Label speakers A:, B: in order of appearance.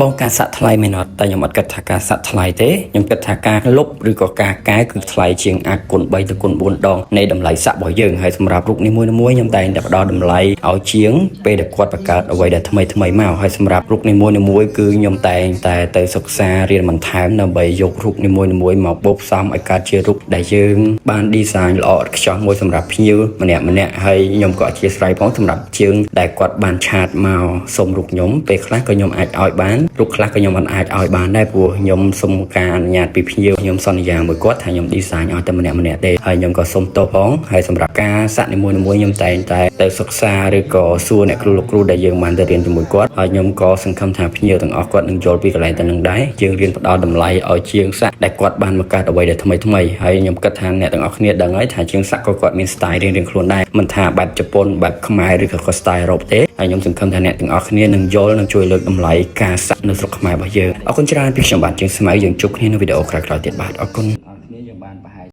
A: បងការសាក់ថ្លៃមែនអត់តែខ្ញុំអត់គិតថាការសាក់ថ្លៃទេខ្ញុំគិតថាការលុបឬក៏ការកែគឺថ្លៃជាងអាចគុណ3ទៅគុណ4ដងនៃតម្លៃសាក់របស់យើងហើយសម្រាប់រូបនីមួយៗខ្ញុំតែងតែផ្ដល់តម្លៃឲ្យជាងពេលដែលគាត់បង្កើតអ្វីដែលថ្មីថ្មីមកហើយសម្រាប់រូបនីមួយៗគឺខ្ញុំតែងតែទៅសិក្សារៀនបន្ថែមដើម្បីយករូបនីមួយៗមកបូកផ្សំឲ្យកើតជារូបដែលយើងបាន design ល្អឥតខ្ចោះមួយសម្រាប់ភ្ញៀវម្នាក់ម្នាក់ហើយខ្ញុំក៏អធ្យាស្រ័យផងសម្រាប់ជាងដែលគាត់បាន chat មកសុំរូបខ្ញុំពេលខ្លះក៏ខ្ញុំអាចឲ្យបានរូបខ្លះក៏ខ្ញុំមិនអាចឲ្យបានដែរព្រោះខ្ញុំសុំការអនុញ្ញាតពីភ្ញៀវខ្ញុំសន្យាមួយគាត់ថាខ្ញុំ design ឲ្យតែម្នាក់ម្នាក់ទេហើយខ្ញុំក៏សុំទោសផងហើយសម្រាប់ការសាក់នីមួយៗខ្ញុំតែងតែទៅសិក្សាឬក៏សួរអ្នកគ្រូលោកគ្រូដែលយើងបានទៅរៀនជាមួយគាត់ហើយខ្ញុំក៏សង្ឃឹមថាភ្ញៀវទាំងអស់គាត់នឹងយល់ពីកន្លែងទៅនឹងដែរយើងរៀនផ្ដល់តម្លៃឲ្យជាងសាក់ដែលគាត់បានមកកើតអ្វីដែលថ្មីថ្មីហើយខ្ញុំគិតថាអ្នកទាំងអស់គ្នាដឹងហើយថាជាងសាក់ក៏គាត់មាន style រៀងៗខ្លួនដែរមិនថាបែបជប៉ុនបែបខ្មែរឬក៏ style អឺរ៉ុបទេហើយខ្ញុំសង្ឃឹមថាអ្នកទាំងអស់គ្នានឹងយល់និងជួយលើកតម្លៃការសាក់នៅស្រុកខ្មែររបស់យើងអរគុណច្រើនពីខ្ញុំបាទជាងស្មៅយើងជួបគ្នានៅវីដេអូក្រោយៗទៀតបាទអរគុណ
B: អរគ្នាយើងបានប្រហែល